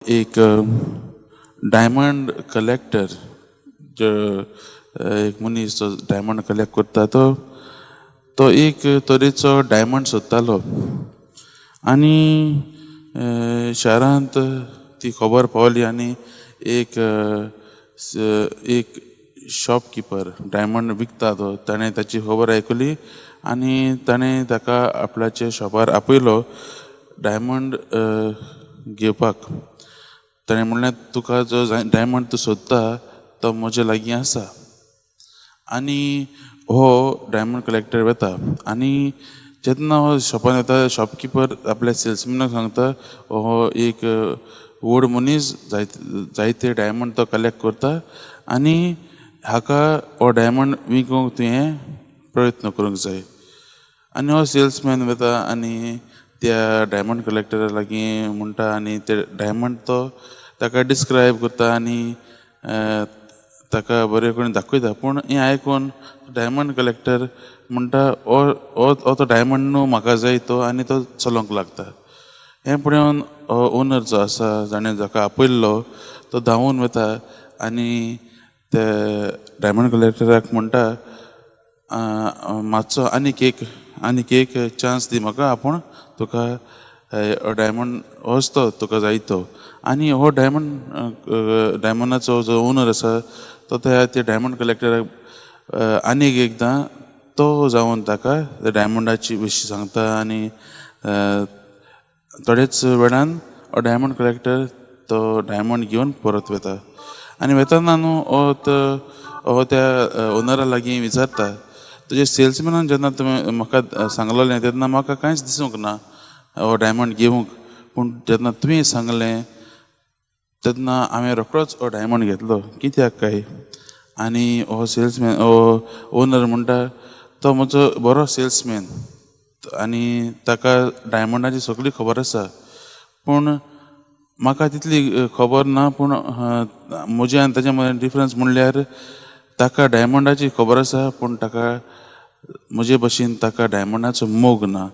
एक diamond collector जो एक मनीस जो डायमंड कलेक्ट करता तो तो एक तरेचो डायमंड सोदतालो आनी शारांत ती खबर पावली आनी एक एक शॉपकिपर डायमंड विकता तो ताणें ताची खबर आयकली आनी ताणें ताका आपल्याच्या शॉपार आपयलो डायमंड घेवपाक. ताणें म्हणलें, तुका जो डायमंड तूं सोदता तो म्हजे लागीं आसा. आनी हो डायमंड कलेक्टर वता आनी जेन्ना हो शॉपान वता, शॉपकिपर आपल्या सेल्समॅनाक सांगता, हो एक व्हड मनीस, जायते जायते डायमंड तो कलेक्ट करता आनी हाका हो डायमंड विकूंक तुवें प्रयत्न करूंक जाय. आनी हो सेल्समॅन वता आनी त्या डायमंड कलेक्टरा लागीं म्हणटा आनी ते डायमंड तो ताका डिस्क्रायब करता आनी ताका बरें करून दाखयता. पूण हें आयकून डायमंड कलेक्टर म्हणटा, हो हो हो तो डायमंड न्हू म्हाका जाय तो. आनी तो चलोवंक लागता. हें पळोवन हो ओनर जो आसा, जाणें जाका आपयल्लो, तो धांवून वता आनी ते डायमंड कलेक्टराक म्हणटा, मातसो आनीक एक चान्स दी म्हाका, आपूण तुका डायमंड होच तो तुका जाय तो. आनी हो डायमंड डायमंडाचो जो ओनर आसा तो त्या ते डायमंड कलेक्टराक आनीक एकदां तो जावन ताका डायमंडाची विशीं सांगता. आनी थोडेच वेळान हो डायमंड कलेक्टर तो डायमंड घेवन परत वता. आनी वेताना न्हू हो हो त्या ओनरा लागीं विचारता, तुजे सेल्समॅनान जेन्ना तुवें म्हाका सांगलेलें तेन्ना म्हाका कांयच दिसूंक ना हो डायमंड घेवंक, पूण जेन्ना तुवें सांगलें तेन्ना हांवें रोखडोच हो डायमंड घेतलो, कित्याक काय? आनी हो सेल्समॅन, हो ओनर म्हणटा, तो म्हजो बरो सेल्समॅन आनी ताका डायमंडाची सगळी खबर आसा, पूण म्हाका तितली खबर ना. पूण म्हजे आनी ताच्या मदीं डिफरन्स म्हणल्यार ताका डायमंडाची खबर आसा, पूण ताका म्हजे भशेन ताका डायमंडाचो मोग ना.